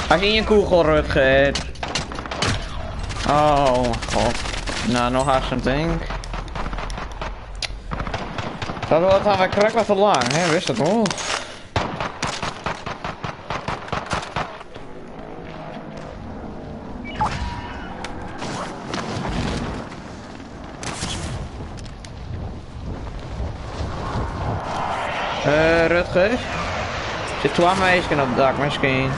Als je in je kugel, Rutger. Oh mijn god. Nou, nog haast een tank. Dat wordt dan weer krek wat te lang, hè? Wist dat nog? Rutger? Zit twee meisjes op het dak misschien.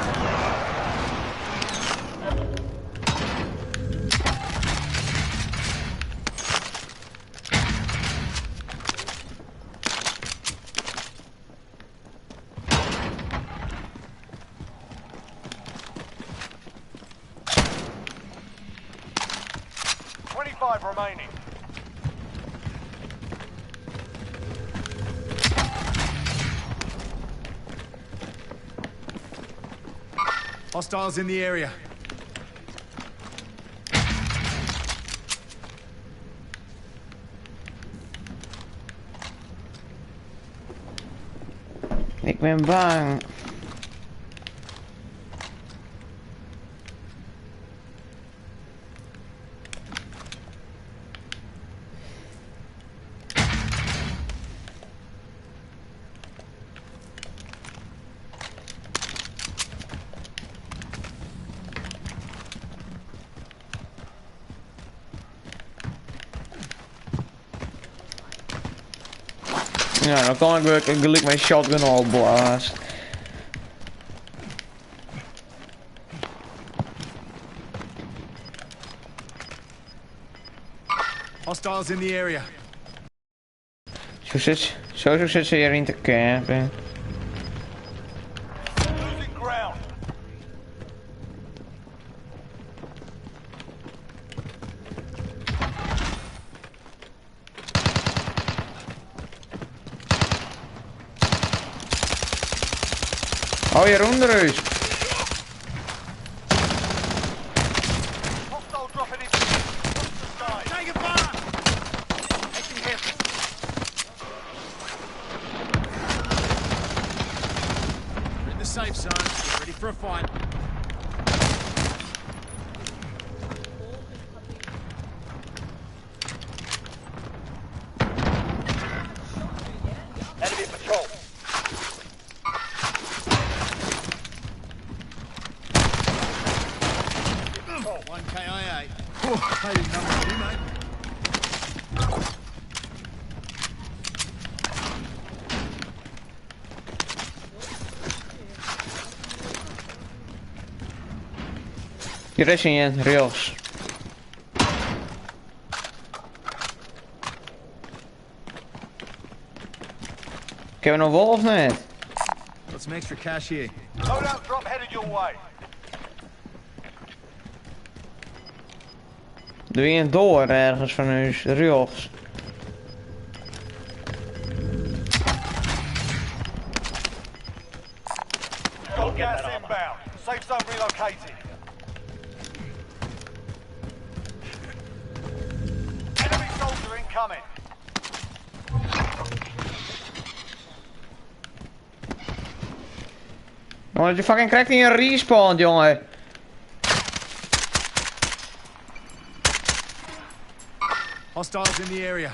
25 remaining. Hostiles in the area. Ik ben bang. Ja, dan kan ik weer gelijk mijn shotgun al blaast. Hostiles in the area. Zo zit ze hierin te campen. Losing ground. Oh, Jeroen er is. Hostile dropping into the sky. Taking fire! Taking hits. We're in the safe zone. Get ready for a fight. Enemy patrol. One KIA. Oh, paid number two, mate. Hier is een rechts. Ik heb nog wol of niet? Got some extra cash here. Loadout drop headed your way. Doe je een door ergens van u, rechts. Got gas inbound. Safe zone relocated. Enemy soldier incoming. Jongen, je fucking krijgt niet een respawn, jongen. Hostiles in the area.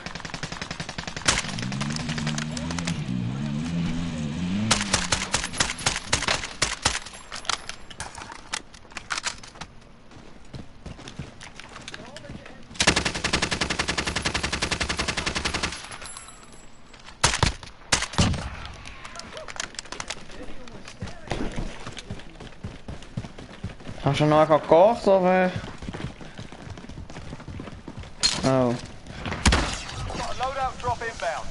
Gaan ze nou al gekocht of? Oh. Got a loadout drop inbound.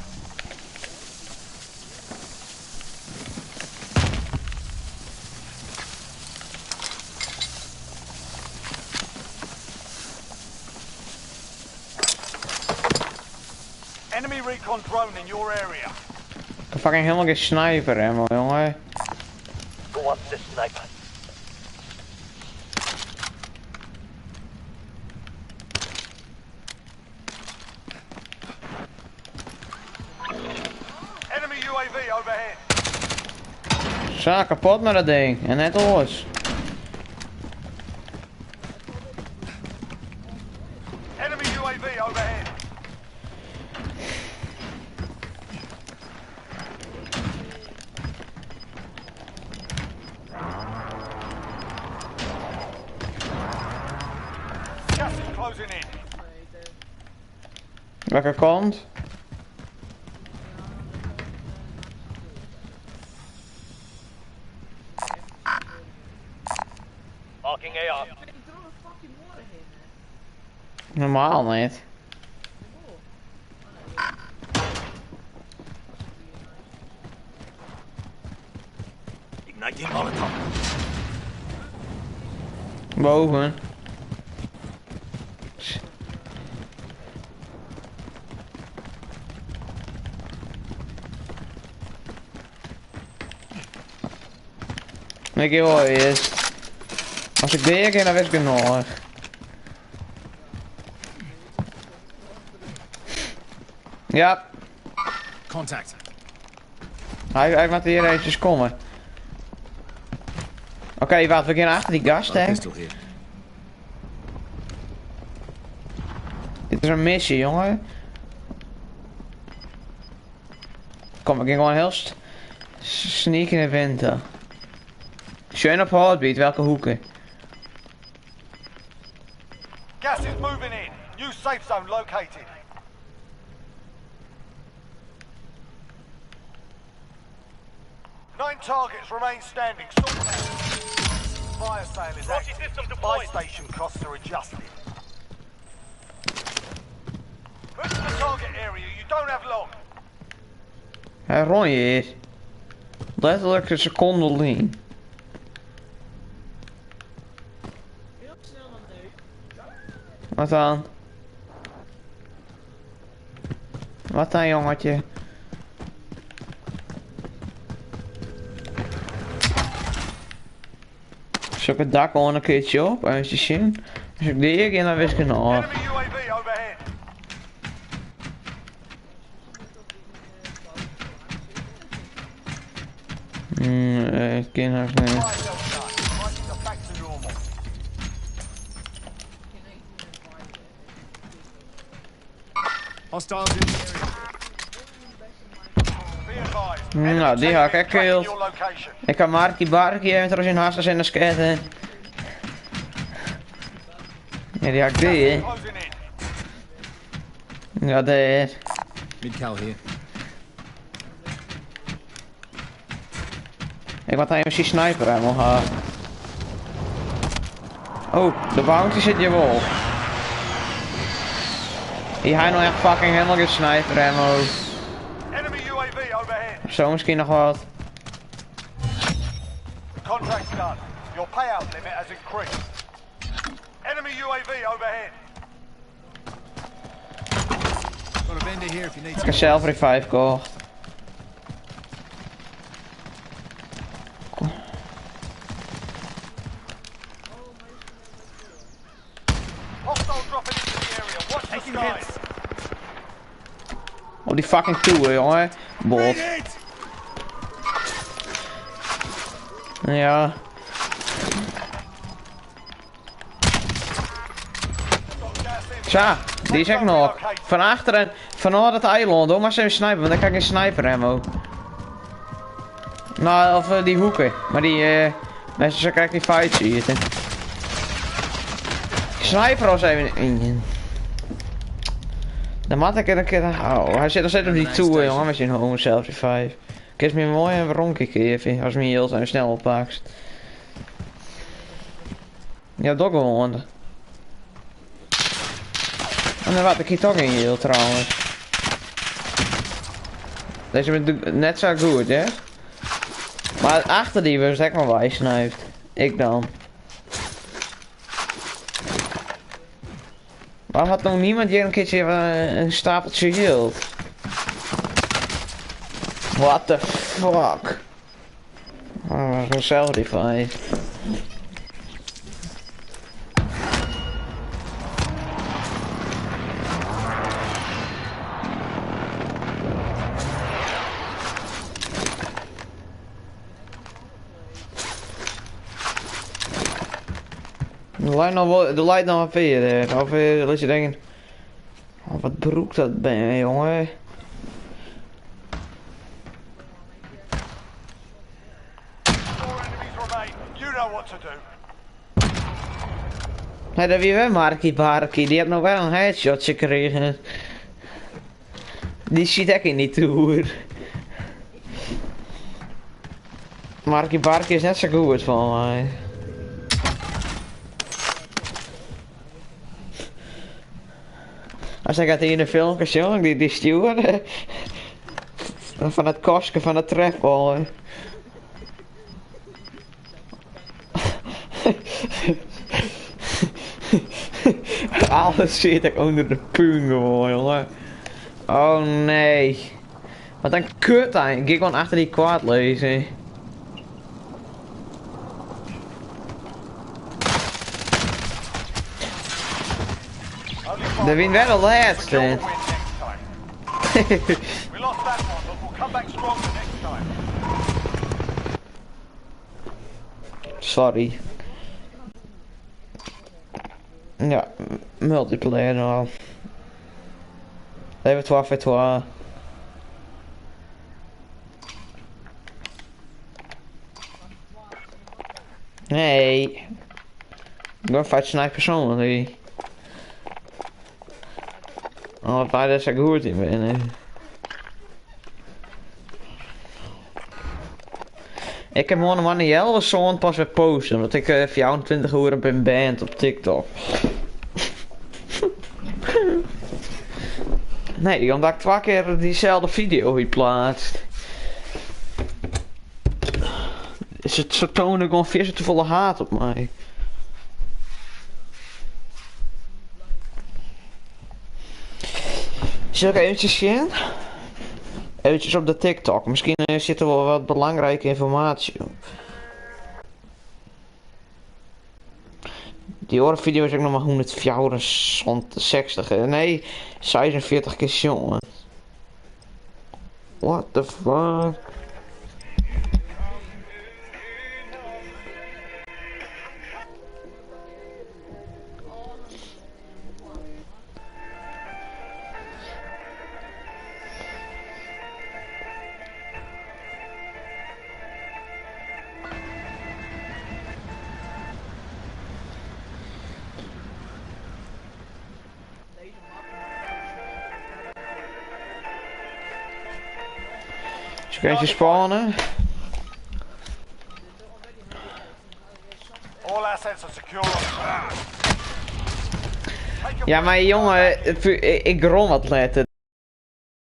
Enemy recon drone in your area. Ik heb fucking helemaal geen sniper ammo, jongen. Who wants this sniper? Enemy UAV overhead. Zo, kapot met dat ding. En net los. closing in. Welke kant? Marking AR. Normaal niet. Igniting Molotov. Boven. Ik hoor eerst. Als ik deze keer, dan wist ik het nog. Ja, Contact. hij moet hier eventjes komen. Oké, wacht, we gaan achter die gast, hè. Dit is een missie, jongen. Kom, ik ging gewoon heel sneaky naar winter. Schön op heartbeat, welke hoeken? Gas is moving in. New safe zone located. Nine targets remain standing. Sort them out. Fire sale is Rocky active. system Buy deployed. station costs are adjusted. Move to the target area. You don't have long. Hij rond is. Letterlijk een seconde lean. Wat dan? Wat dan, jongetje? Zoek het dak gewoon een keertje op, als je zien. Als ik die keer, dan wist ik het nog. Nee, het kan haast niet. Fire sale done. Prices are back to normal. Hostiles in the area. Be advised. Nou, die had ik echt location. Ik kan Markie Barkie even trouwens in haast in de sketten. Ja, die had ik die, hè. Ja, die. Mid-cal here. Ik wat hij die sniper ammo ha. Oh, de bounty zit hier wel. Die hij nog echt fucking helemaal geen sniper ammo. Enemy UAV overhead. Zo misschien nog wat. Contract's done. Your payout limit has increased. Enemy UAV overhead. Got a vendor here if you need Ik heb zelf revive gekocht. Hostile dropping into the area. Watch the skies. Oh, die fucking toer, jongen. Bot. Ja. Tja, die is ook nog. Van achteren, van het eiland, hoor, maar ze even sniper, want dan kan ik een sniper ammo. Nou, of die hoeken. Maar die, mensen, zo krijg ik die fight zitten. Sniper als even. Dan moet ik er een keer. Oh, hij zit nog steeds op die toer, jongen, met zijn home 75. Ik is me mooi en rondje even, als mijn heel zijn snel oppakt. Ja, dat gewoon. En dan wat ik hier toch in heel trouwens. Deze bent net zo goed, hè? Maar achter die was ik maar wij snuift. Ik dan. Waarom had nog niemand hier een keertje een stapeltje geld? What the fuck? Oh, dat was een self-revive. De lijkt nog wel, de lijkt nog wat verder. Of laat je denken. Oh, wat broek dat ben, jongen. Four enemies remain. You know what to do. Nee, dat wie wer Marky Barky. Dy hat no wer in headshotsje krigen. Dy sit ek yn dy toer. Marky Barky is net sa goed fan my. As ik it yn de filmke sjoch, dy stjoerde fan it kastke fan de trep ôf. Alles zit ik onder de puin gewoon, jongen. Oh nee. Wat een kut aan. Ik ga gewoon achter die kwart lezen. De win wel de laatste. We lost that one, but we'll come back stronger next time. Sorry. Ja, multiplayer nou. Even 2 voor 2. Nee. Ik ben fight sniper persoonlijk. Oh, bijna zo goed in ben. Ik heb gewoon een manuele zoon pas weer posten, omdat ik 24 uur ben banned op TikTok. Nee, omdat ik twee keer diezelfde video hier plaatst. Is het zo tonen gewoon veel te volle haat op mij. Zal ik eventjes zien? Eventjes op de TikTok. Misschien zit er wel wat belangrijke informatie op. Die andere video is ook nog maar 164. Nee, 46 keer jongen. What the fuck? Kun je spawnen? Ja, maar jongen, ik grom wat letten.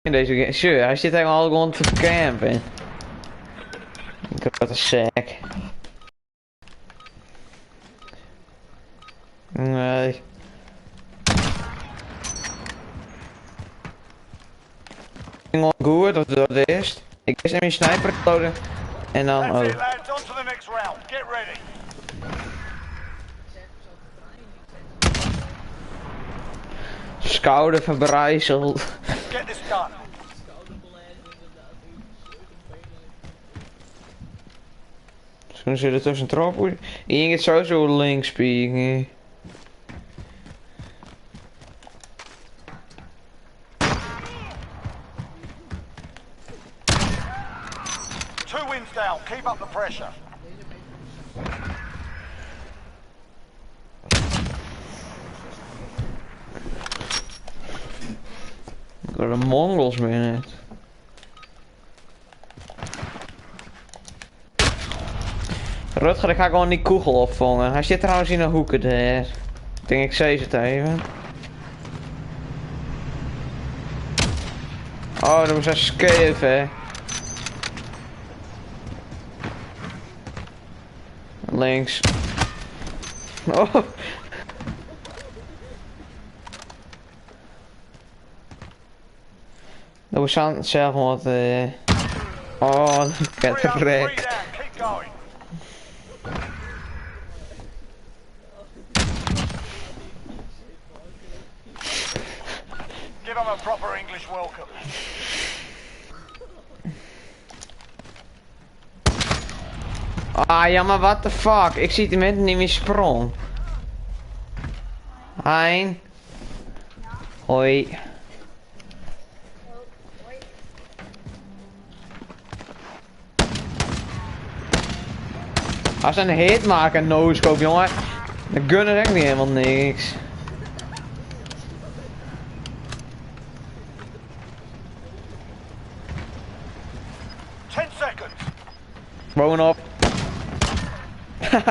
In deze game. Sure, hij zit helemaal gewoon te campen. Ik heb wat een sack. Nee. Goed, dat dat is. Ik is mijn sniper loaden en dan oh. Schouder verbrijzeld. Misschien zit er tussen trop. Je gaat sowieso links spieken. Two wins down. Keep up the pressure. Ik hoor de Mongols binnen. Rutger, ik ga gewoon die kogel opvangen. Hij zit trouwens in de hoeken daar. Ik denk ik zei het even. Oh, dat was een skeef, hè. Links. Oh. We staan zelf wat. Oh, ik heb wrecked. Give them a proper English welcome. Ah ja, maar what the fuck? Ik zie die mensen niet meer sprong. Hein. Hoi. Als een hit maken, no scope, jongen. De gun is echt niet helemaal niks. 10 seconds. Bovenop. That's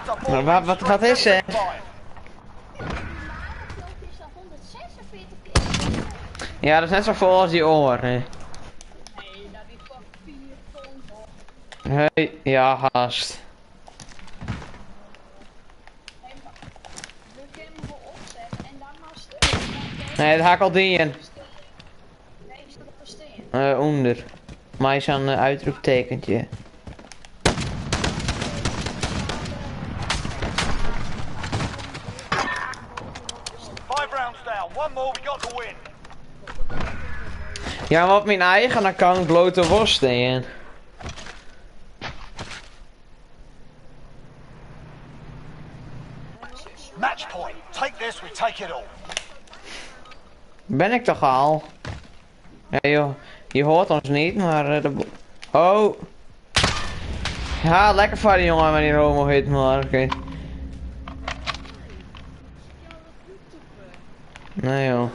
a Maar wat is het? Five. Maandag is dat 146 keer. Ja, dat is net zo vol als die oor. Hè. Nee, dat is pak 4 ton toch. Hey, ja, haast. Nee, maar we kunnen hem wel opzetten en dan maar stuk. Nee, dat haak al die in. Nee, is dat op een steen? Onder. Maar is zo'n uitroeptekentje. Five rounds down. One more, we got the win. Ja, maar op mijn eigen account blote worst in. Match point. Take this, we take it all. Ben ik toch al? Ja joh, je hoort ons niet, maar oh. Ja, lekker voor die jongen met die homo hit, maar oké. Nee joh.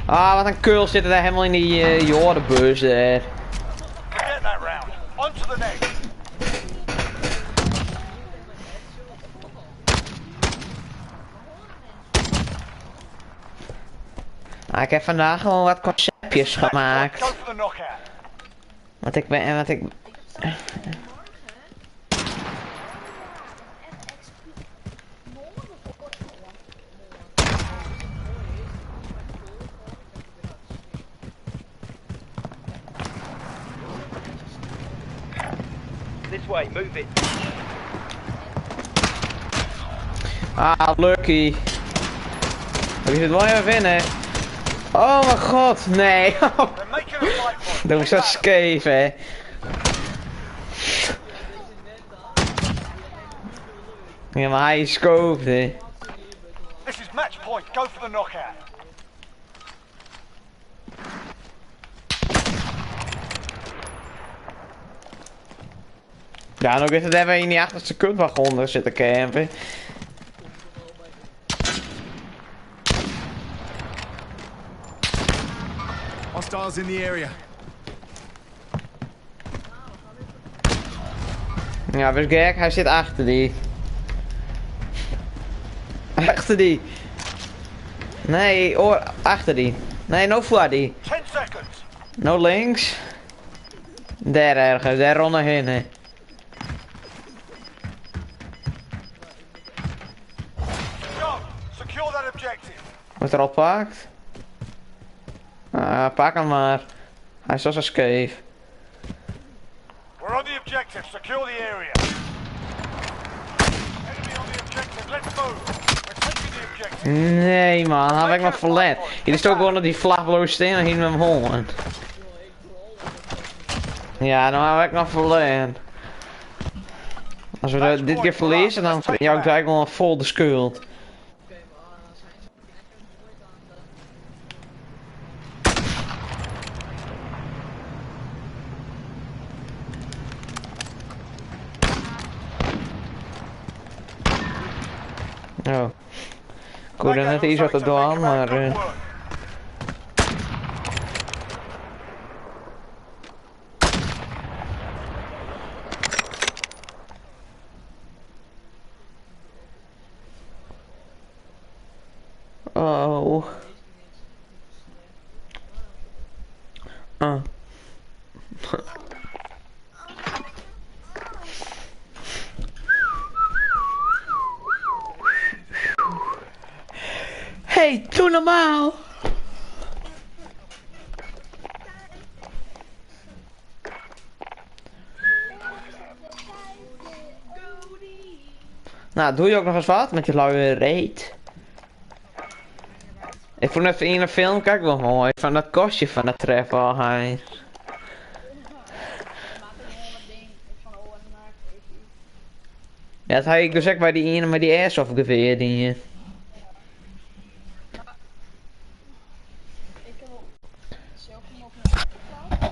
Ah, wat een keul zit er daar helemaal in die jodenbus daar. Forget that round. On to the next. Ah, ik heb vandaag gewoon wat conceptjes Match point. gemaakt. Go for the knockout. Want ik ben, want ik... Ik heb straks morgen. Echt excuus. Morgen of morgen? This way, move it. Ah, lucky. We zitten wel even winnen. Oh mijn god, nee. They're making a fight for it. Dat was zo scheef, hè. Ja, maar hij is scoped, hè. This is match point. Go for the knockout. Ja, en ook is het even in die achterste kutwagon zitten campen. Hostiles in the area. Ja, wees gek, hij zit achter die. Achter die. Nee, oor, achter die. Nee, no voor die. 10 seconds. No links. Daar ergens, daar rond heen, hè. Go. Secure that objective. Wordt er al pakt? Ah, pak hem maar. Hij is zo scheef. We're on the objective. Secure the area. Enemy on the objective. Let's move. We're taking the objective. Nee man, had ik nog verlet. Hier is ook gewoon die vlag steen en hier met hem horen. Ja, nou heb ik nog verlet. Als we dit keer verliezen, dan jou ik gelijk wel vol de schuld. Oké, maar zijn ze nooit aan de... Oh. Ik hoorde net iets wat er door, maar... Good work. Oh. Ah. Hey, doe normaal! Nou, doe je ook nog eens wat met je luie reet. Ik vond even in een film, kijk wel mooi, van dat kostje van dat treffen hij. Maak een ander ding van oren gemaakt. Ja, dat had ik dus ook bij die ene met die airsoft geweer die. Ik heb ook zelf nog een account.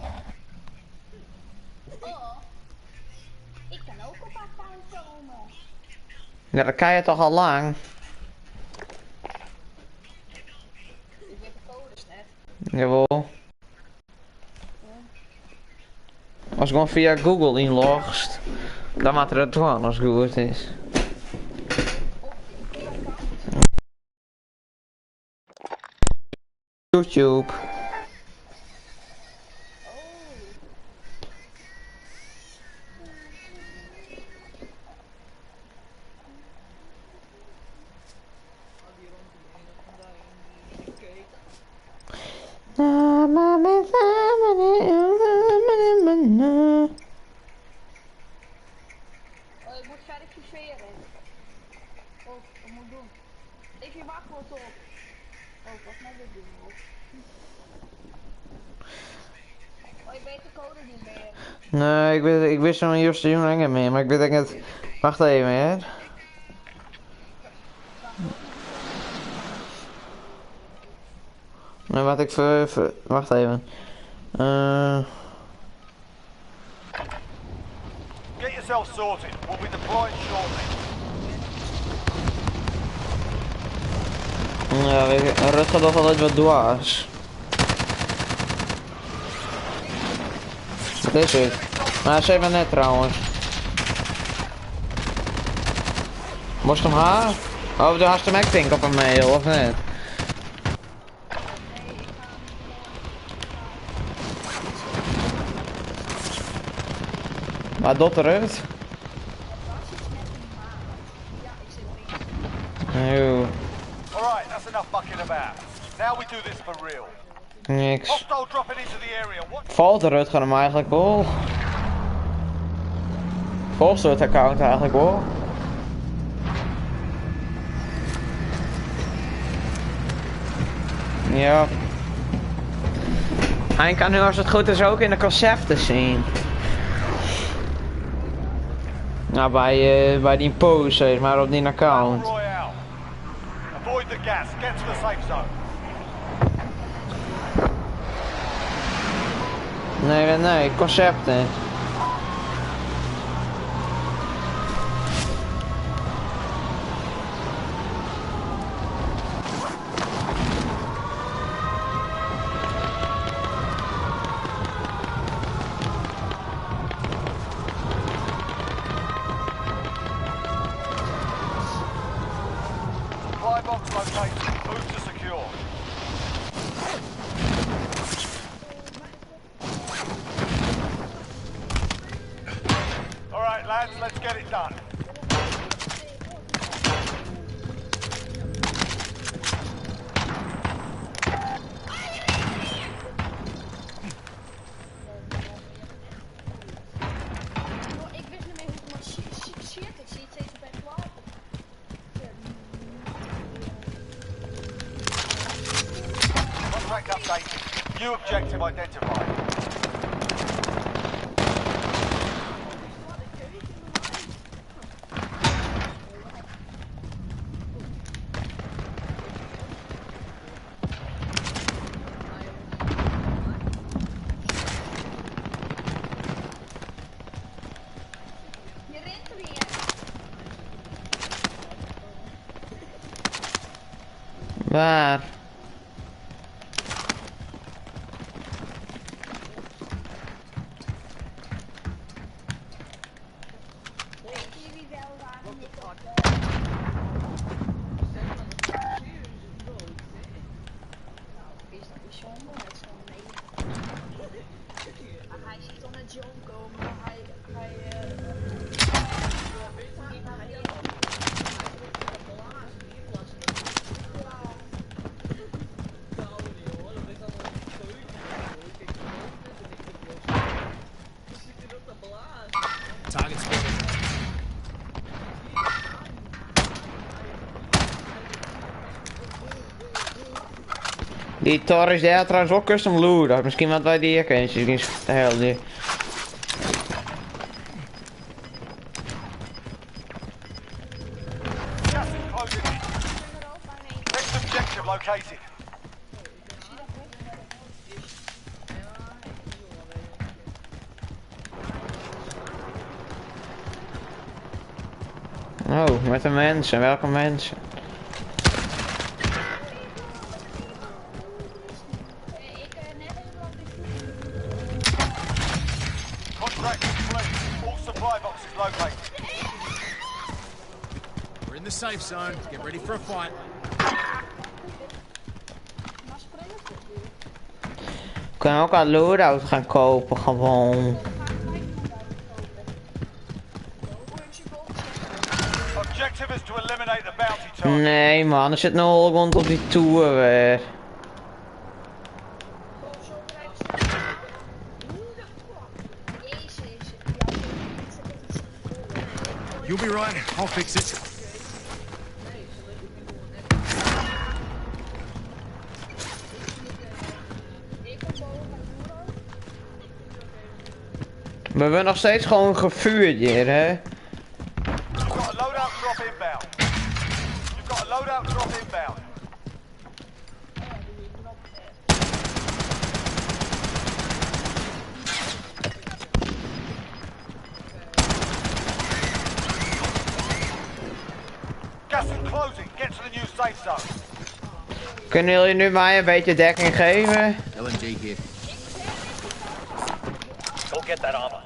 Oh, ik kan ook op account komen. Ja, dat kan je toch al lang? Ik weet de codes net. Jawel. Als je gewoon via Google inlogst, dan maakt het gewoon als het goed is. Op die account. YouTube. Oh. Oh, ik moet verificeren. Oh, wat moet ik doen? Even je wachtwoord op. Oh, wat moet ik doen? hoor. Oh, je weet de code niet meer. Nee, ik wist nog niet of de niet meer, maar ik weet echt het. Wacht even, hè. Nee, wat ik ver, wacht even. Get yourself sorted. We'll be deploying shortly. Ja, weet je, Rutger toch altijd wat dwaas. Wat is het? Maar ze even net trouwens. Moest hem haar? Oh, du hast hem acting op een mail, of niet? Maar dat eruit? Eeuw, Alright, that's enough mucking about. Now we do this for real. niks. Hostile dropping into the area. What? Valt Rutger hem eigenlijk wel? Volgt het account eigenlijk wel? Ja. Hij kan nu als het goed is ook in de concepten zien. Nou, bij die post, zeg maar, op die account. Avoid the gas. Get to the safe zone. Nee, nee, nee, concepten. Supply box located. Move to secure. All right, lads, let's get it done. Ik wist niet meer hoe het maar shit, ik zie het steeds bij klaar. Contract updated. New objective identified. Je rent er weer. Waar? Weten jullie wel waarom ik op Nou, is dat bijzonder met zo'n negen. Maar hij ziet dan naar John komen, maar hij Target spotted. Die Torres daar trouwens ook custom loot. Misschien wat wij die hier kennen. Misschien heel die. Gas is closing in. Next objective located. Oh, met de mensen. Welke mensen? Ik net even wat ik Contract complete. All supply boxes located. We're in the safe zone. Get ready for a fight. Maar springen voor nu. We kunnen ook een loadout gaan kopen, gewoon. Objective is to eliminate the bounty target. Nee man, er zit nu al rond op die tour weer. Jezus. Ja, You'll be right. I'll fix it. Ik kom boven met Euro. We hebben nog steeds gewoon gevuurd hier, hè? You've got a loadout drop inbound. You've got a loadout drop inbound. Gas is closing. Get to the new safe zone. Kunnen jullie nu mij een beetje dekking geven? LMG here. Go get that armor.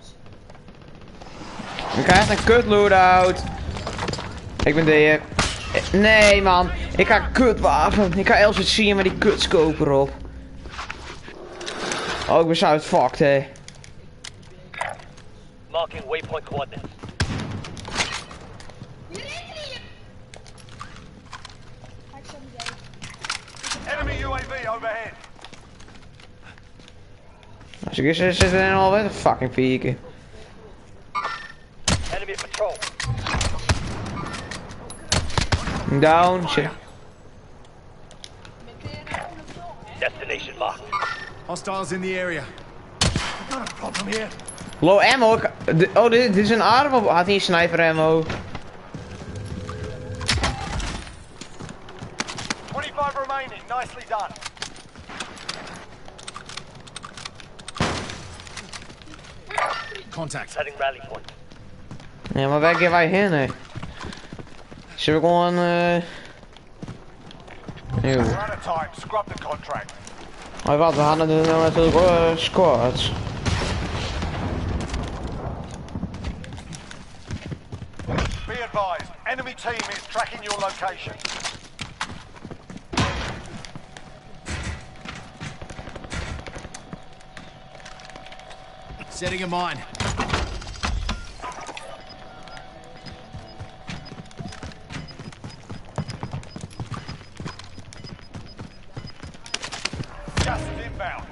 Ik krijg een kut loadout. Ik ben de. Nee man, ik ga kutwapen. Ik ga LCC met die kutscope erop. Oh, ik ben zo fucked, hè. Marking waypoint coordinates. Ga ik zo meteen. Enemy UAV overhead. Als ik eens zit er al weer te fucking pieken. Enemy patrol. Down, shit. Destination marked. Hostiles in the area. Got a problem here. Low ammo. Oh, dit is een arm. Had hij een sniper ammo? 25 remaining. Nicely done. Contact. Setting rally point. Ja, maar waar gaan wij heen, hè? Zullen we gewoon. Eeuw. We're out of time. Scrub the contract. Maar wat, we hadden er nou natuurlijk squads. Be advised, enemy team is tracking your location. Setting a mine. Gas is inbound.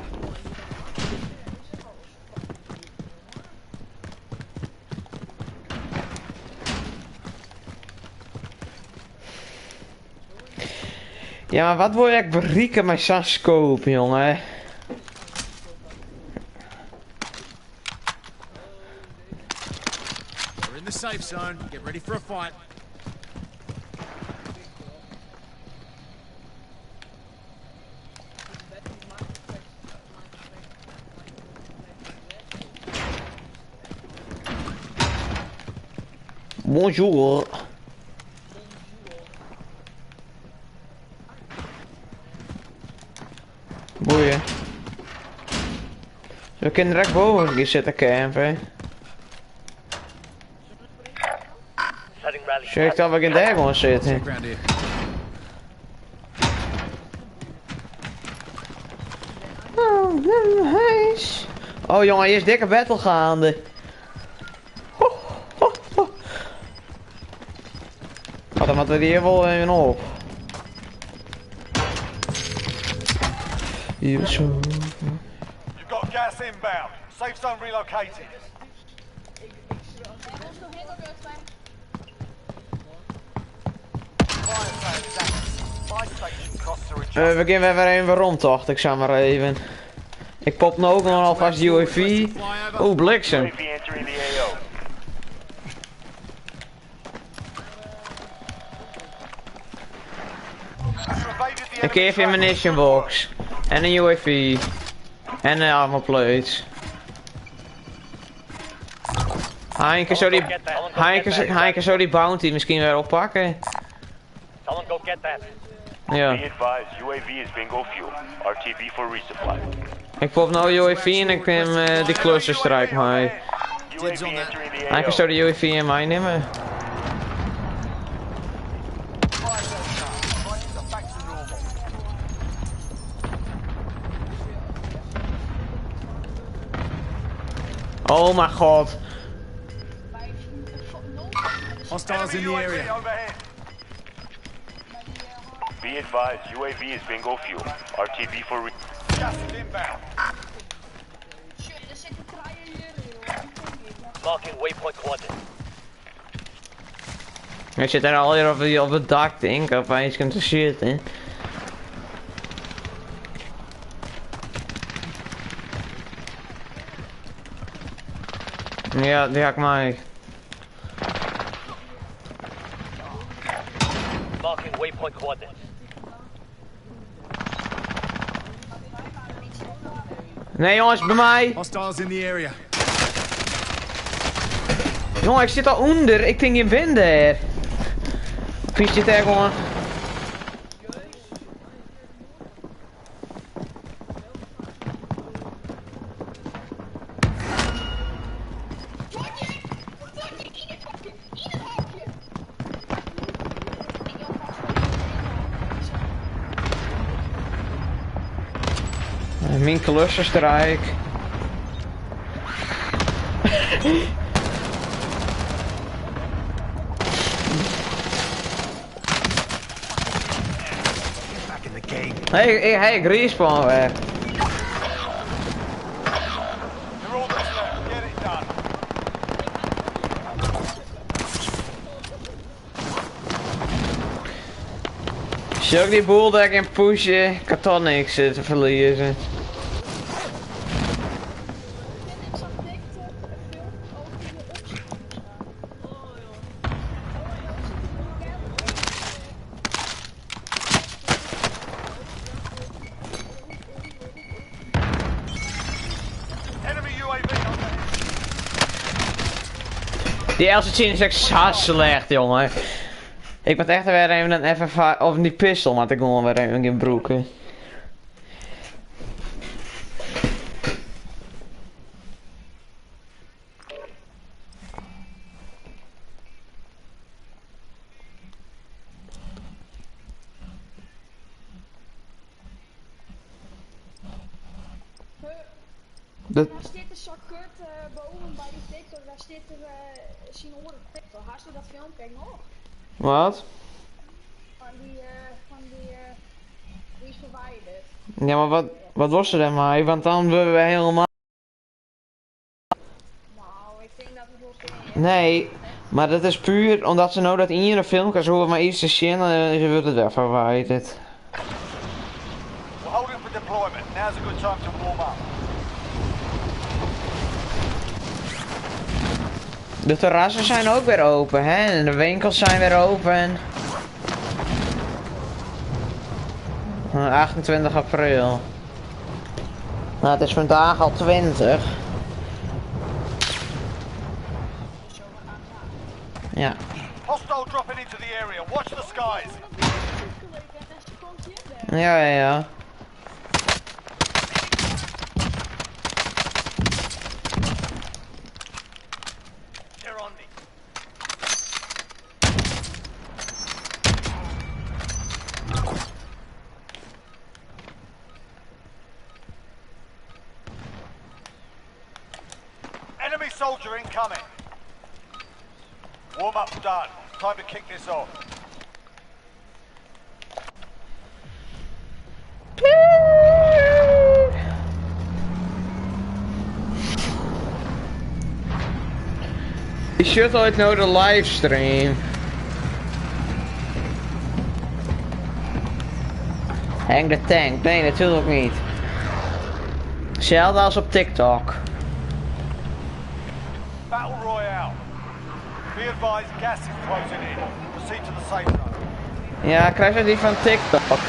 Ja, maar wat wil ik bereiken met zo'n scope, jongen? We're in the safe zone. Get ready for a fight. Bonjour. Boeien. We kunnen direct boven hier zitten campen. Setting rally. Zeg ik dat we in daar gewoon zitten? Ground here. Oh, nice. Oh jongen, hier is dikke battle gaande. Ho, ho, ho. Wat dan moeten we hier wel even op. Hier zo. You've got gas inbound. Safe zone relocated. En ons nog heel beurt bij. Fire sale is active. Buy station costs are adjusted. We gaan weer even rondtocht, ik zou maar even. Ik pop nu ook nog alvast UAV. Oeh, bliksem. UAV entering the AO. You evaded the Ik enemy geef je tracker. ammunition box. En een UAV. En een armor plate. Heinke zou die, Heinke, zou die bounty misschien weer oppakken. Someone go get that. Ja. Be advised, UAV is bingo fuel. RTB for resupply. Ik pop nou UAV en ik neem die clusterstrike mee. UAV entering the Heinke AO. zou de UAV in mij nemen. Prices are back to normal. Oh mijn god. Hostiles in the area. Overhead. Be advised, UAV is bingo fuel. RTB for re Gas is inbound. Shit, er zit een kraaien hier, joh. Marking waypoint coordinates. Ik zit daar alweer op het dak, denk ik, op eens kunt zitten. Ja, die ga ik mee. Marking waypoint coordinates. Nee jongens, bij mij! Hostiles in the area. Jongen, ik zit al onder. Ik denk je bent er. Vies zit er gewoon. Mijn clusterstrike. Back in the game. Hey, hey, hey, ik respawn weer. You're all that's left. Get it done. Zal ik die boel daar in pushen? Ik kan toch niks te verliezen. Ik zag TikTok een filmpje over de optie. Oh joh. Oh joh, zit er Enemy UAV overhead. Die LC10 is echt zo slecht, jongen. Ik moet echt weer even een FF5 of die pistol, maar ik gewoon weer even in broeken. Dat, Daar zit een zak kut boven bij die TikTok, daar zit er zijn oren TikTok. Haast je dat filmpje nog? wat? Van die, die is verwijderd. Ja, maar wat was er dan mee? Want dan willen we helemaal... Nou, ik denk dat het wel zo Nee, maar dat is puur omdat ze nou dat in een filmpje, ze hoeven maar iets te zien en ze wordt het weer verwijderd. We're holding for deployment. Now's a good time to warm up. De terrassen zijn ook weer open, hè? En de winkels zijn weer open. 28 april. Nou, het is vandaag al 20. Ja. Hostile dropping into the area. Watch the skies. Ja. They're on me. Enemy soldier incoming. Warm up done. Time to kick this off. Die shirt ooit nou de livestream. Henk de Tank. Nee, natuurlijk niet. Hetzelfde als op TikTok. Battle Royale. Be advised, gas is closing in. Proceed to the safe zone. Ja, krijg je die van TikTok.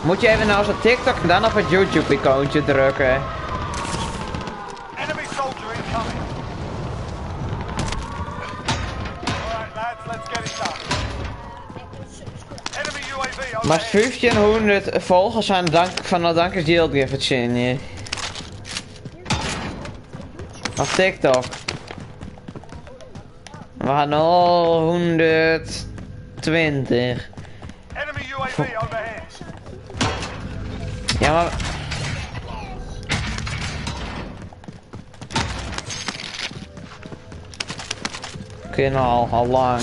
Moet je even nou op TikTok en dan op het YouTube-icoontje drukken. Enemy soldier incoming. All right, lads, let's get it done. Enemy UAV Maar overhead. 1500 volgers aan dank van de dankers die het zin. Op TikTok. We hadden al 120. Enemy UAV overhead. Ja, maar. Kunnen al lang.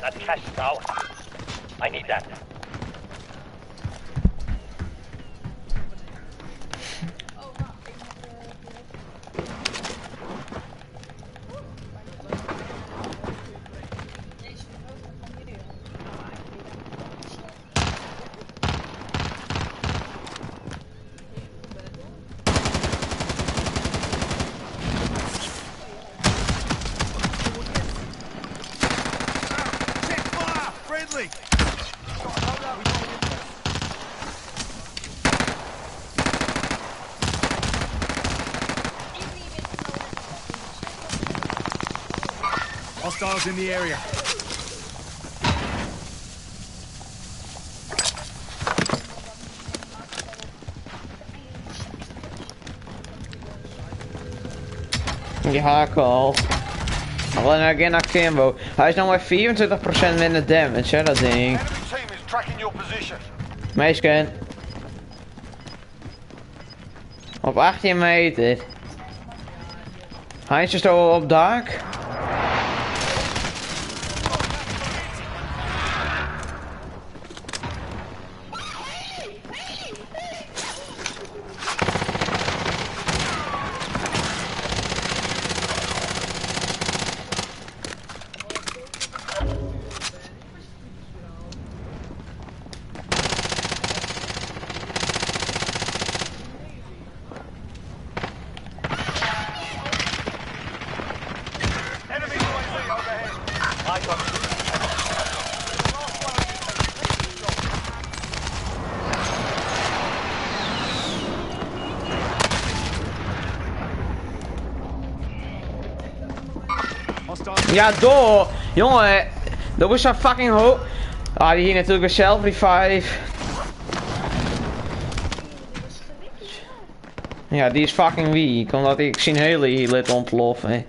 That cash is ours. I need that. Check fire! Friendly! Hostiles in the area. Die haken al. Alleen again akimbo. Hij is nog maar 24% minder damage, hè, dat ding. Enemy team is tracking your position. Meisken. Op 18 meter. Hij is zo op dak. Enemy UAV overhead. Eyes on. Last one of your team. Good job. Hostiles. Ja, door! Jongen, dat was zo'n fucking ho. Ah, die hier natuurlijk weer self revive. Ja, die is fucking weak, omdat ik zijn hele hier ontploffen.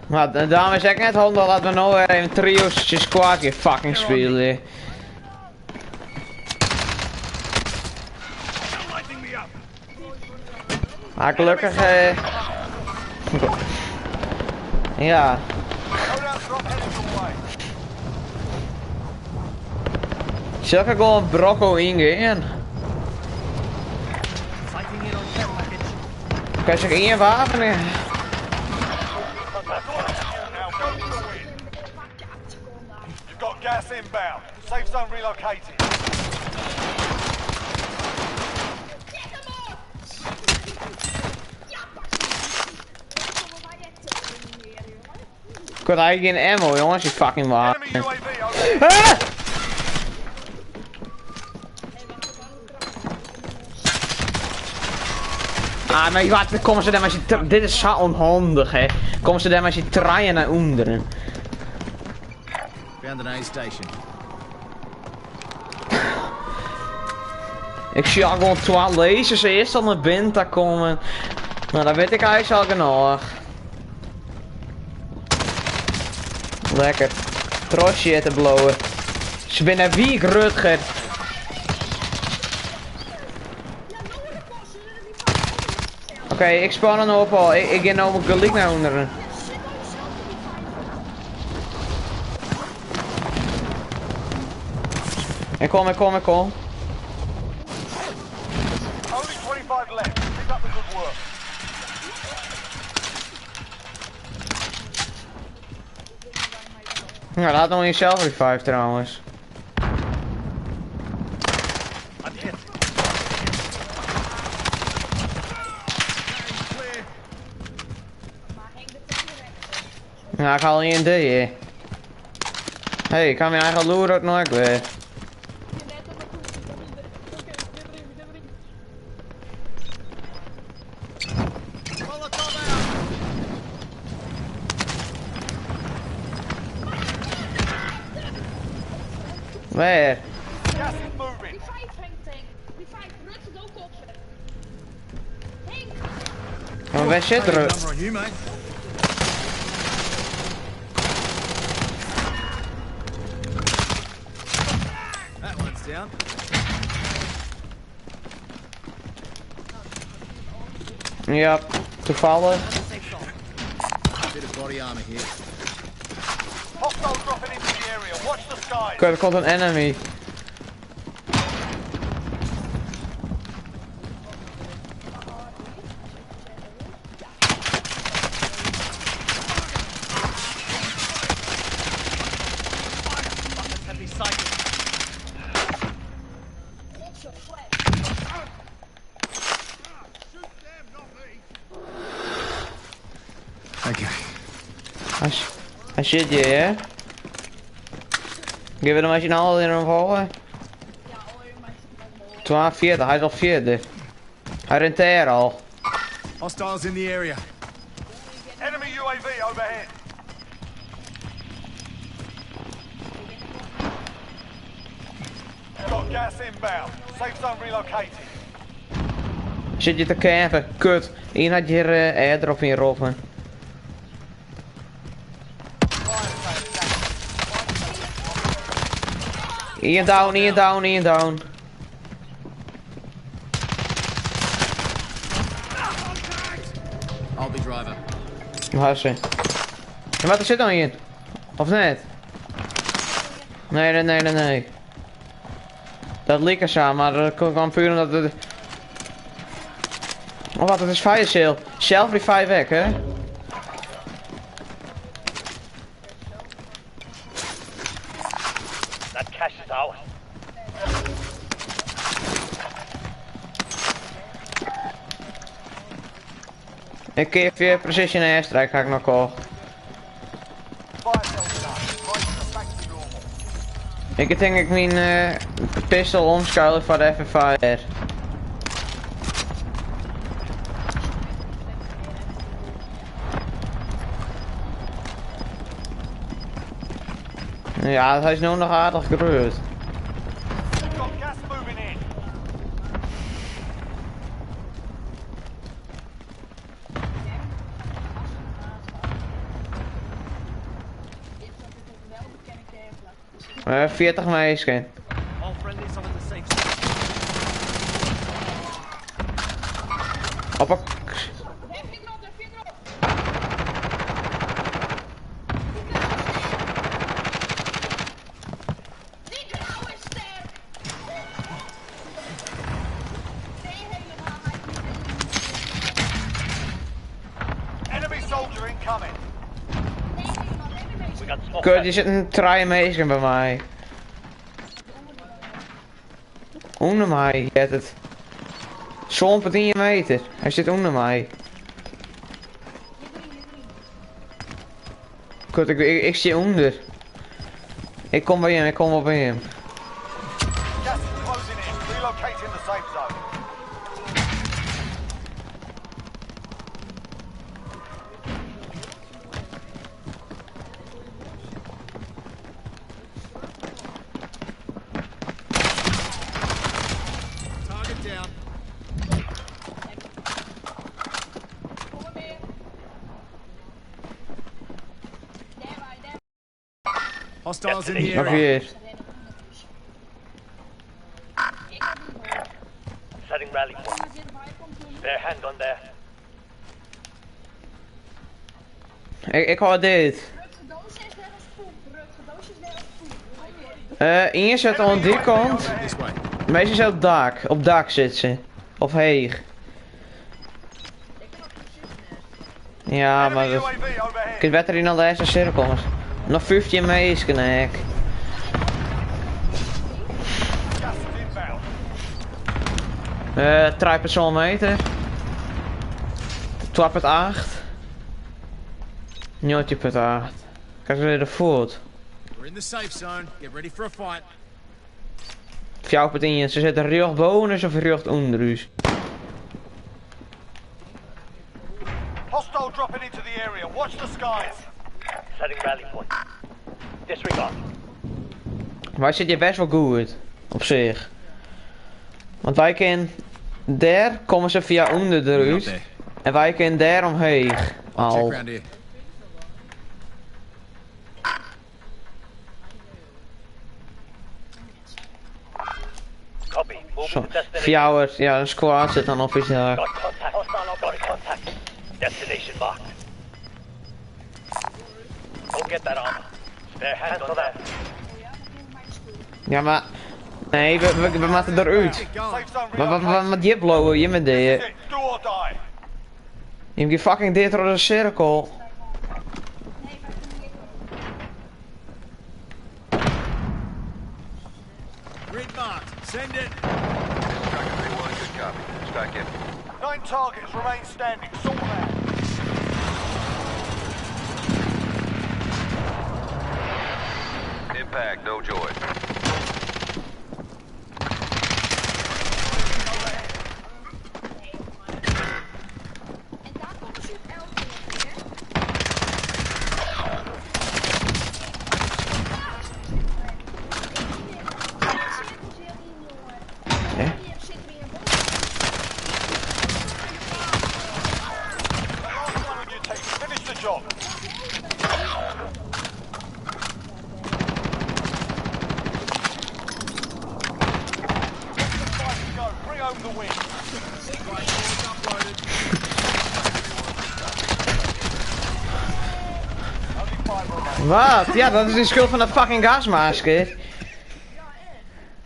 Maar daarom is ik net handig dat we nou weer een trio's squad keer fucking spelen. Maar gelukkig ja. Zal ik gewoon brokko ingaan? Kan je één wapen? Now go for the win. You've got gas inbound. Safe zone relocated. Ik had eigenlijk geen ammo, jongens, die fucking wapen. Enemy UAV overhead. Ah! Ah, maar wat, komen ze daar maar dit is zo onhandig, hè. Komen ze daar maar z'n draaien naar onderen. Found an aid station. Ik zie al gewoon twee lasers eerst al naar binnen te komen. Nou, dat weet ik eigenlijk al genoeg. Lekker. Trosje te blowen. Ze binnen wie Rutger. Oké, ik spawn een op al. Ik ga nou gelijk naar onderen. Ik kom, ik kom, ik kom. Only 25 left. Keep up the good work. Ja, dat hat noch in self revive trouwens. I'm hit. Clear. Maar Henk, de tweede Ja, ik haal één D, hè. Hey, ik kan mijn eigen loer ook nog weer. Je net op de koe. Molotov out. Waar? Gas is moving. Revive Henk tank. Revive, Rutger ook op. Henk! Maar waar zit Paid a er? number on you, mate. That one's down. Ja, toevallig. Bit of body armor here. Hostile dropping into the area. Watch the skies. Kut, er komt een enemy. Have me sighted. Godse fles. Shoot them, not me. Okay. Hij, hij zit hier, hè? Geef hem als je nou al in hem volgen. Ja, hoor, maar ik 42, hij is al 40. Hij rent daar al. Hostiles in the area. Enemy UAV overhead. Got gas inbound. Safe zone relocated. Zit je te campen? Kut. Eén had hier airdrop in roppen. Fire sale is active. Eén down, één down, één down. I'll be driver. Waar is ze? Ja, maar er zit nog één. Of net? Nee, nee, nee, nee, nee. Dat leek er zo, maar dat kwam puur omdat het... Oh wat, het is fire sale. Self revive weg, hè? That cash is ours. Ik keer via Precision Airstrike ga ik nog kocht. Fire sale's done. Prices are back to normal. Ik denk ik mijn pistol omschuilen voor de FFAR. Ja, hij is nu nog aardig groot. Got gas moving in. Dit dat ik het wel bekend heb. 40 meisjes. All friendlies are in the safe zone. Op een... Heb je erop, heb je erop. Die grauw is sterk. Nee, helemaal niet. Enemy soldier incoming. Nee, helemaal. Nee, nee, We got smoke. Kut, je zit een try meisje bij mij. Onder mij, je hebt het. Zo'n 10 meter. Hij zit onder mij. Kut, ik zit onder. Ik kom bij hem, ik kom wel bij hem. Gas is closing in. Relocating the safe zone. Target down. Kom maar meer. Daar wij, daar. Hostiles in the Nog area. weer. Ik heb niet hoor. Setting rally point. Iemand die erbij komt doen. Spare handgun there. Ik hoor dit. Rutger Doos is weer als poep. Rutger Doos is weer als poep. Kom hier. Eén zit aan die kant. This way. Meestal zit op dak. Op dak zit ze. Of heeg. Ik ben op precision Ja, maar Enemy dat... UAV overhead. Ik weet beter in al de eerste cirkel. Noch 15 minsken ek. Gas is inbound. 3,7 meter. 2,8. 19,8. Kijk weer de voet. We're in the safe zone. Get ready for a fight. 4,1. Ze zitten recht boven of recht onder us. Hostile dropping into the area. Watch the skies. Setting rally point. Disregard. Wij zitten hier best wel goed. Op zich. Want wij kunnen... Daar komen ze via onder eruit. Up there. En wij kunnen daar omheen. Check Al. round here. Copy. Moving Zo. to destination. Via het, ja, een squad zit dan op iets daar. Got contact. Hostile got contact. Destination marked. Go get that armor. Spare hands on that. Ja, maar... Nee, we moeten eruit. Get going. Safe zone Wat, wat, wat, relocated. wat je blowen, je met This dit. is it. Do or die. Je hebt fucking dit door de cirkel. Nee, maar toen ik ook. Grid marked. Send it. Tracker 3-1, good copy. Strike in. 9 targets remain standing. Sort them out. Impact, no joy. En daar komen ze op elke keer. Hè? Zit weer boven. Last one on your team. Finish the job. Five to go. Bring home the win. Uploaded. Only 5 remain. Wat? Ja, dat is de schuld van dat fucking gasmasker. Ja, echt.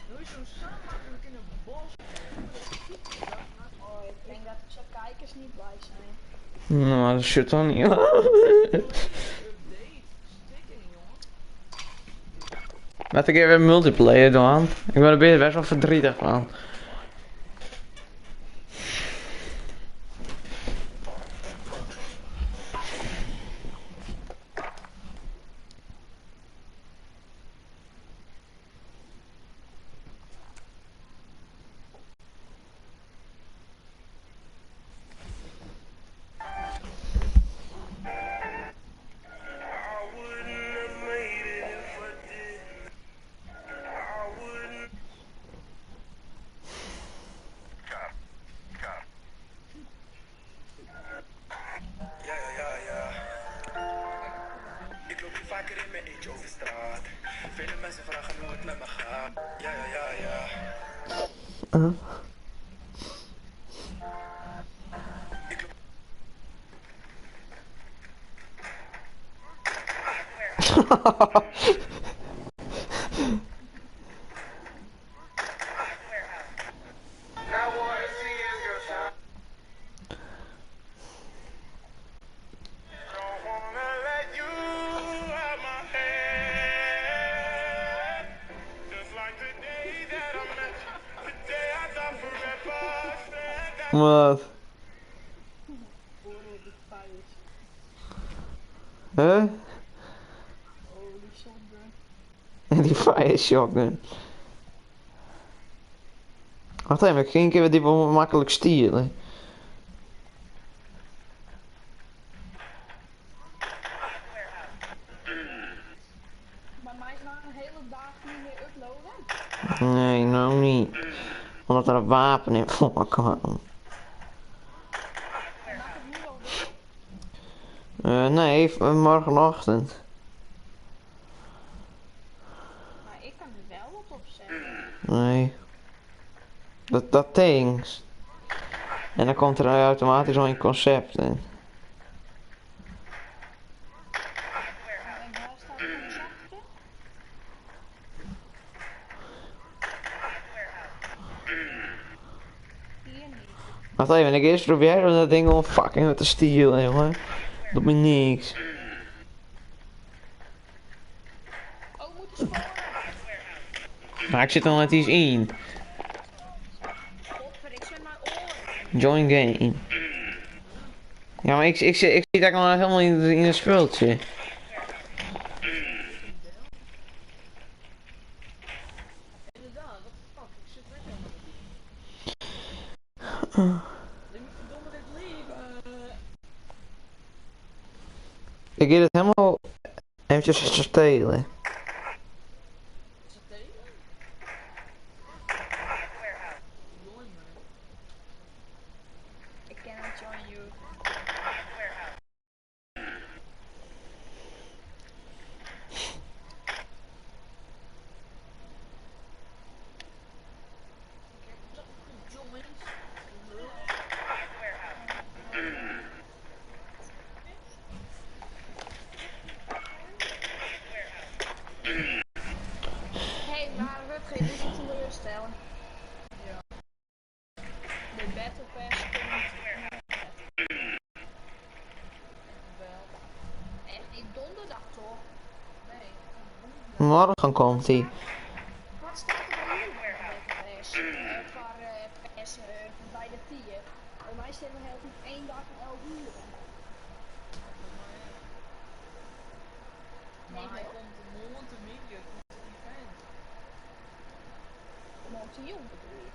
Doe je zo'n samenmakkelijk in een bos. Oh, ik denk dat zijn kijkers niet blij zijn. Nou, dat shit dan niet. Update. Stikken, jongen. Laat ik even multiplayer doen. Ik ben er best wel verdrietig van. Ja. Ik loop nu vaker in mijn eentje over straat. Vele mensen vragen hoe het met me gaat. Ja. Ik loop. Wat? Oorlog, die vuist. Huh? Oh, die shotgun. Die fire shotgun. Wacht even, ik ging een keer die wel makkelijk stelen. Maar mij is nou een hele dag niet meer uploaden. Nee, nou niet. Omdat er een wapen in voorkwam. En dat ik het nu al doen. Nee, morgenochtend. Maar ik kan er wel wat op zetten. Nee. Dat ding. En dan komt er automatisch al een concept in. En waar staat het concept in? Hier niet. Wacht even, ik eerst probeer om dat ding gewoon fucking met te stelen, jongen. Doet me niks. Maar ik zit er nog net iets in. Join game. Ja, maar ik zit daar nog helemaal in het spultje. Inderdaad, what the fuck, ik zit weg helemaal niet. Ik moet verdomme dit leven. Ik ga het helemaal eventjes stelen. Is het tegen? Join me. I cannot join you. Ik heb toch gejoind. Lul. Hé, hey, maar Rutger, je doet je teleurstellen. Ja. De Battle Pass komt Wel. echt niet donderdag toch? Nee, woensdag. Morgen komt hij. Wat staat er bij jullie bij de Battle Pass? Voor pass bij de 10. Bij mij staat nog altijd 1 dag en 11 uur. Maar Nee, hij joh. komt morgen te media, komt het event. Morgen bedoel je?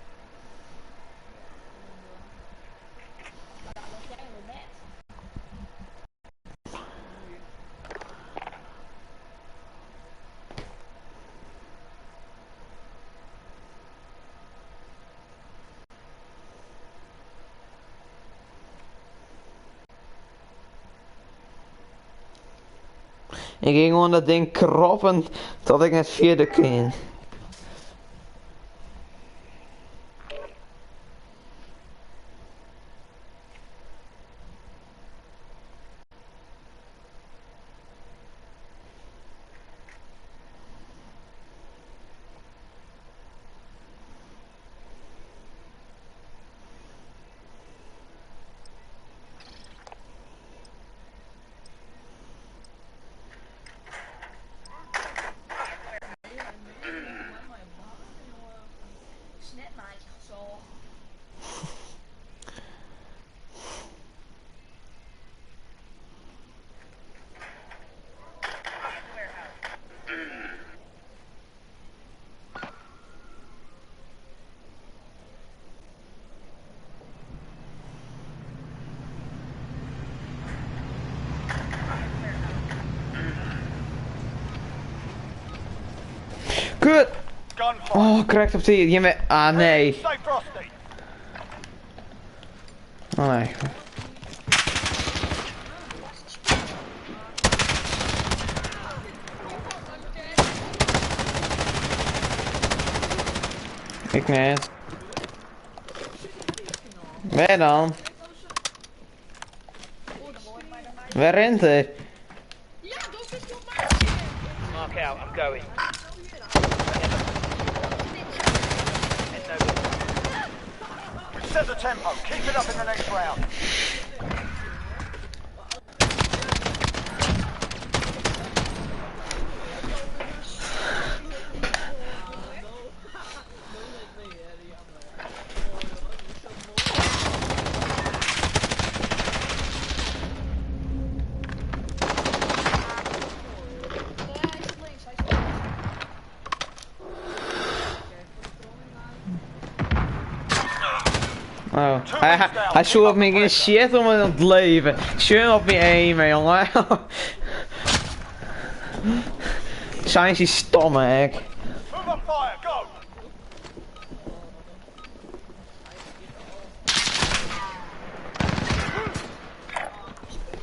Maar dan lig jij in het bed. Nu. Ik ging gewoon dat ding kroppen tot ik net vierde kind. Mijn baan, jongen. Snapmaatje gezocht. Kut! Gunfight. Oh, correct op die. Je Ah, nee. Stay frosty. Oh, nee. Ik net. Waar dan? Waar rent er? Ja, dat is op mij. Mark out, I'm going. Heading over. We've set the tempo. Keep it up in the next round. Nee, hij zit links, hij zit links. Oh, hij sloeg op me geen shit om het leven. Schön op me aimen, jongen. Zijn ze stomme, ik. Move up fire. Go.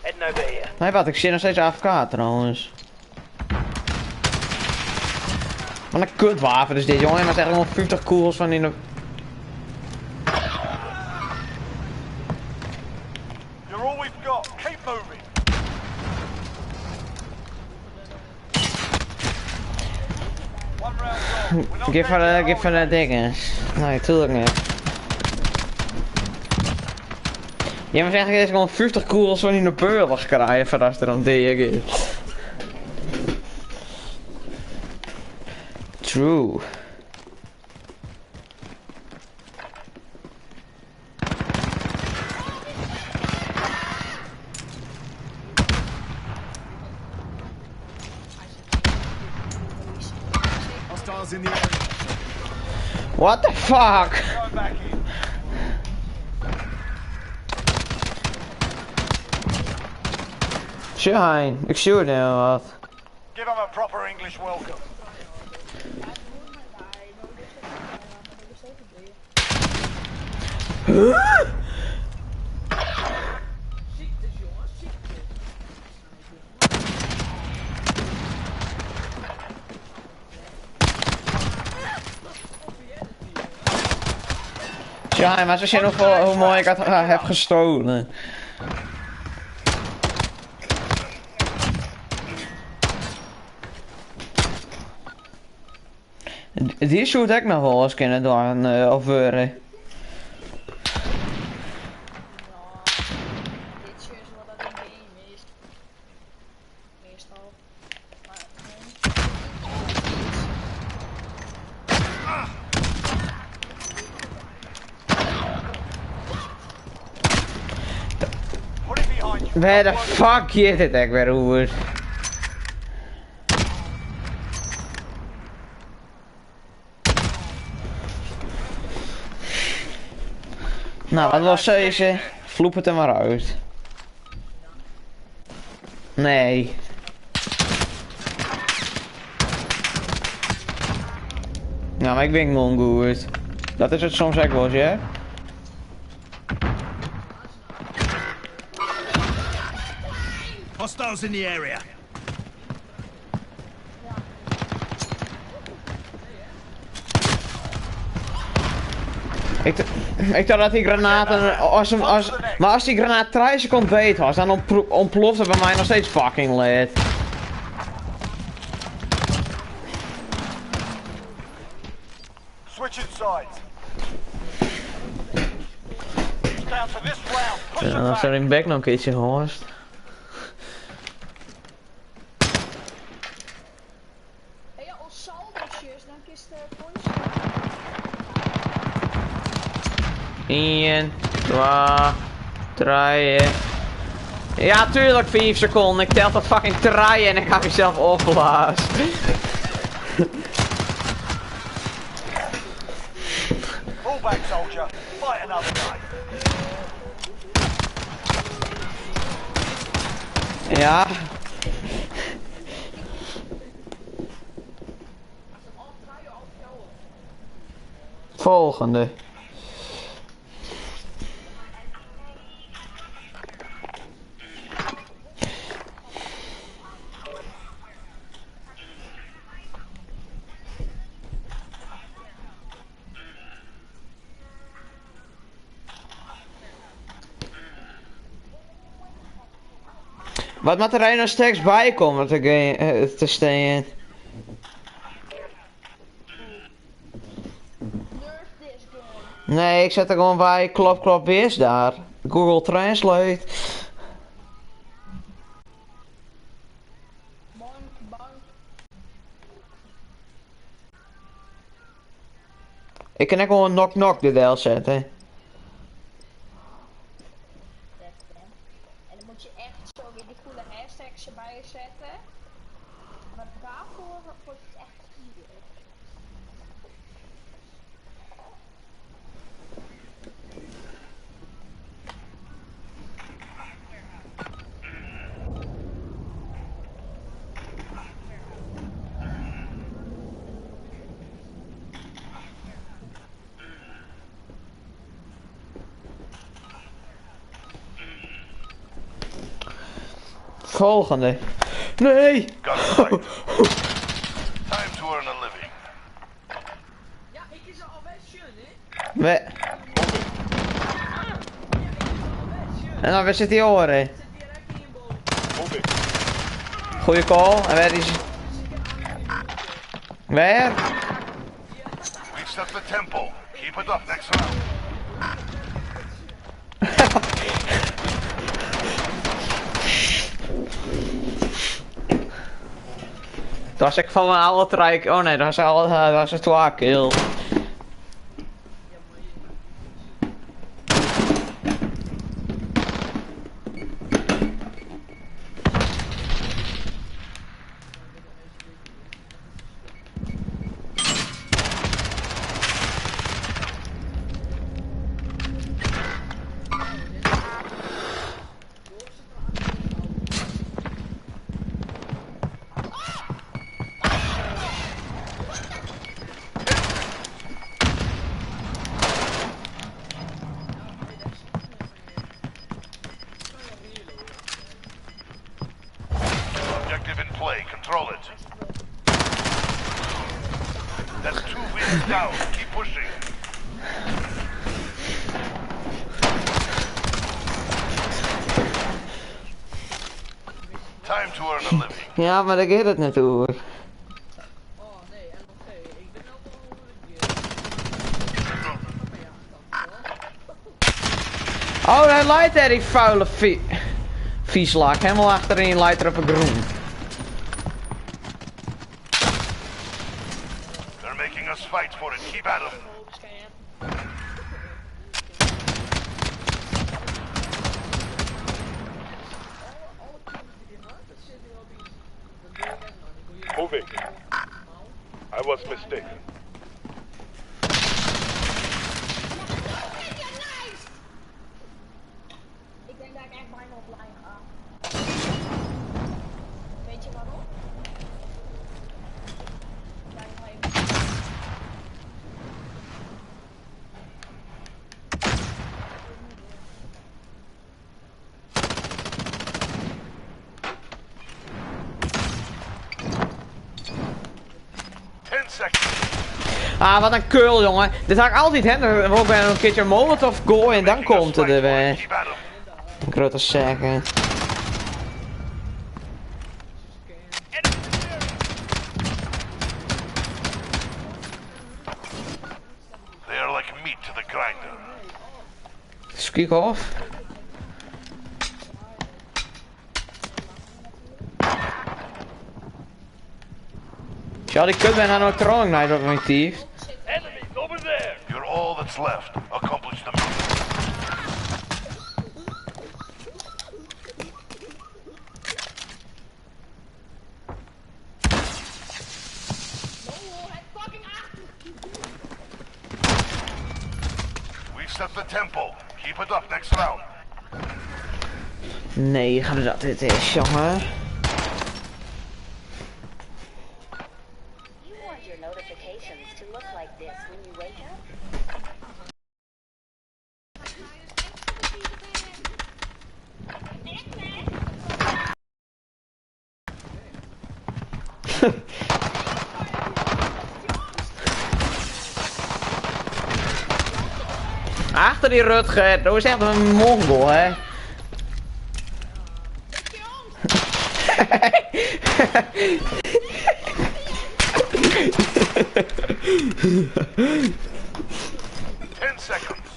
Heading over here. Nee, wat, ik zit nog steeds AFK trouwens. Wat een kutwapen is dit, jongen. Maar het is echt gewoon 50 kogels van in de... You're all we've got. Keep moving. One round gone. We're not Geef dead van de, yet, geef are van de dinges. Nee, tuurlijk niet. Ja, maar zeg ik is gewoon 50 kogels van in de beurlig krijgen voor als er dan tegen is. True. Hostiles in the area. What the fuck? Go back in. Shine, ik stuur nou wat. Give them a proper English welcome. Ziektes, jongens, ziektes. Shine, maar ze zien nog wel hoe mooi ik het heb gestolen. Die shoot ik nog wel eens kunnen doen, of worden. Dit is wat dat een game is. Meestal. Maar Put it behind you. Waar de fuck gaat dit ik weer over? Nou, wat was deze? Vloep het er maar uit. Nee. Nou, maar ik ben gewoon goed. Dat is het soms ook wel eens, hè? Hostiles in the area. Ik dacht dat die granaten, maar als die granaat 3 seconden beet was, dan ontploft het bij mij nog steeds fucking lid. Switching sides. It's down to this round. Push Ja, them dan is back. er in bek nog een keertje horst. Hey, ja, als saldootjes, dan kiest de points. 1, 2, 3. Ja, tuurlijk 5 seconden. Ik tel tot fucking 3 en ik ga mezelf opblazen. Fall back, soldier. Fight another day. Ja. Volgende. Wat moet er nou straks bij komen te staan? Nerf this gun. Nee, ik zet er gewoon bij. Klop, klop, is daar. Google Translate. Bank, bank. Ik kan ook gewoon knock knock de deel zetten. Dat, hè. En dan moet je echt zo weer die coole hashtags erbij zetten. Maar daarvoor wordt het echt ieder. Volgende. Nee! Gunfight. Time to earn a living. Ja, ik is al best schön, hè? We... En dan waar zit die oren? Zit direct in boven. Goeie call. En waar is... Waar? We've set the tempo. Keep it up next round. Dat was ik van mijn oude trijk. Oh nee, dat was al, dat was het twee kill. Two wins down. Keep pushing. Time to earn a living. Ja, maar daar gaat het net over. Oh nee, LG. Ik ben ook al Oh, hij leidt daar die vuile vieslak. Helemaal achterin leidt er op een groen. They're making us fight for it. Keep at 'em. Moving. I was mistaken. Ik denk dat ik echt bijna offline ga. Weet je waarom? Kijk maar even. 10 seconds. Ah, wat een keul, jongen. Dit had ik altijd, hè. Dan wil ik bijna een keertje een molotov gooien en dan komt het erbij. Keep at 'em. Grote zeggen. They are like meat to the grinder. Skiek off. Ja, die kut ben aan een throwing knife op mijn tief. Enemies over there! You're all that's left. Accomplish the mission. Oh, het fucking achter. We've set the tempo. Keep it up next round. Nee, ga dat dit is, jongen. You want your notifications to look like this when you wake up? Achter die Rutger, dat is echt een mongol, hè. 10 seconds.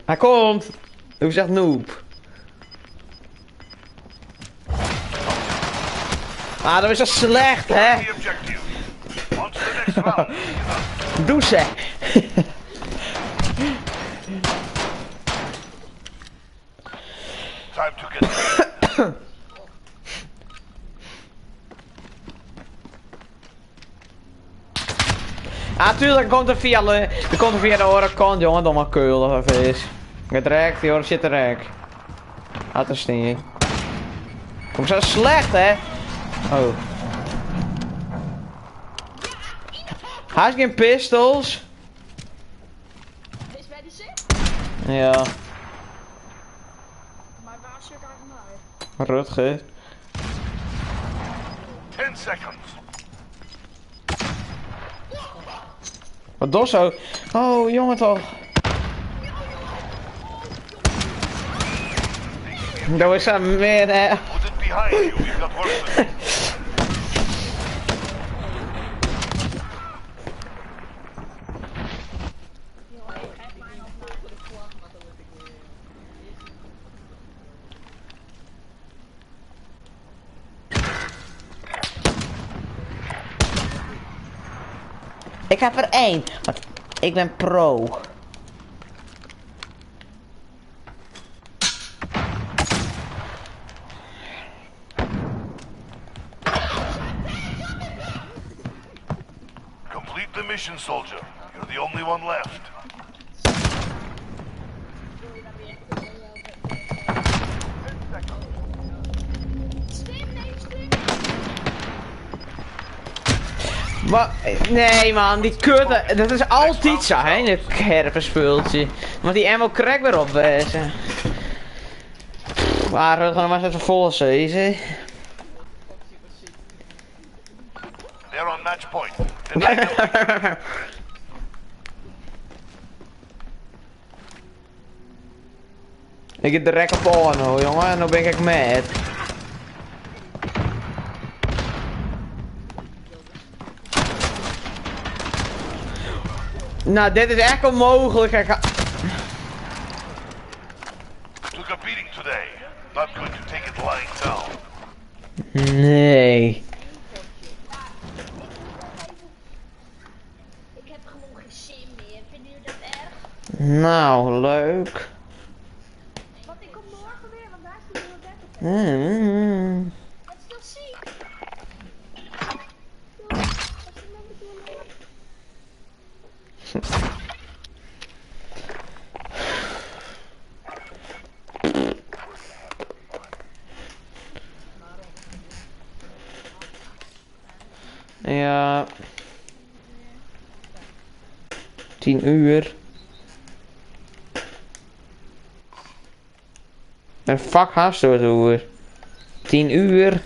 Hij komt. Hoe zegt noob? Ah, dat is zo slecht, hè? The objective. On to the next round. Doe ze. Time to get paid. Ah, tuurlijk komt er via de, er komt er via de andere kant, jongen. Domme keul of even is. Het rekt, die hoor zit er rek. Laat er staan. Kom zo slecht, hè? Oh. Hij is geen pistols. Is bij die zit? Ja, Maar waar zit eigenlijk naar? Rutger. 10 seconds. Wat doe zo? Oh, jongen toch. Dat is aan meer, hè. Put it behind you. We've got work to do. Jongen, ik krijg bijna offline. Ik heb er één, want ik ben pro. Complete the mission, soldier. You're the only one left. Slim, nee, slim. Maar, nee man, die kutte, dat is altijd zo, hè, in het kerpenspultje. Want die ammo crack weer op wezen. Waar, we gaan maar eens even vol zezen. They're on match point. Deny them victory. Ik heb de rek op oor nou, jongen. Nou ben ik mad. Nou, dit is echt onmogelijk. Ik ga... Took a beating today. Not going to take it lying down. Nee. Ik heb gewoon geen zin meer. Vinden jullie dat erg? Nou, leuk. Want ik kom morgen weer, want daar is die nieuwe battle pass. Het is toch ziek? Wat is er nou met die Ja. 10 uur. En fuck haast het over? 10 uur.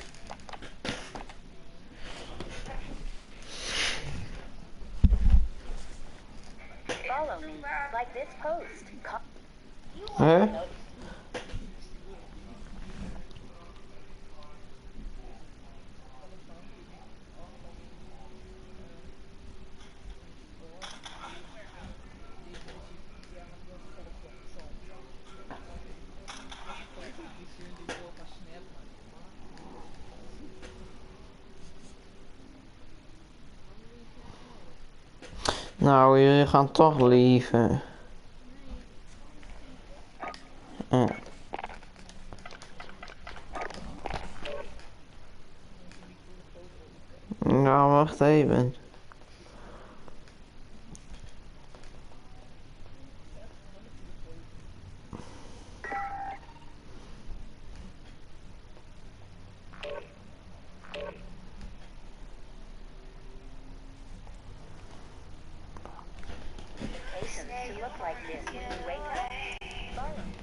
Follow me. Like this post. Huh? Nou, jullie gaan toch lieven. Oh. Nou, wacht even. Notifications to look like this when you wake up. Follow me.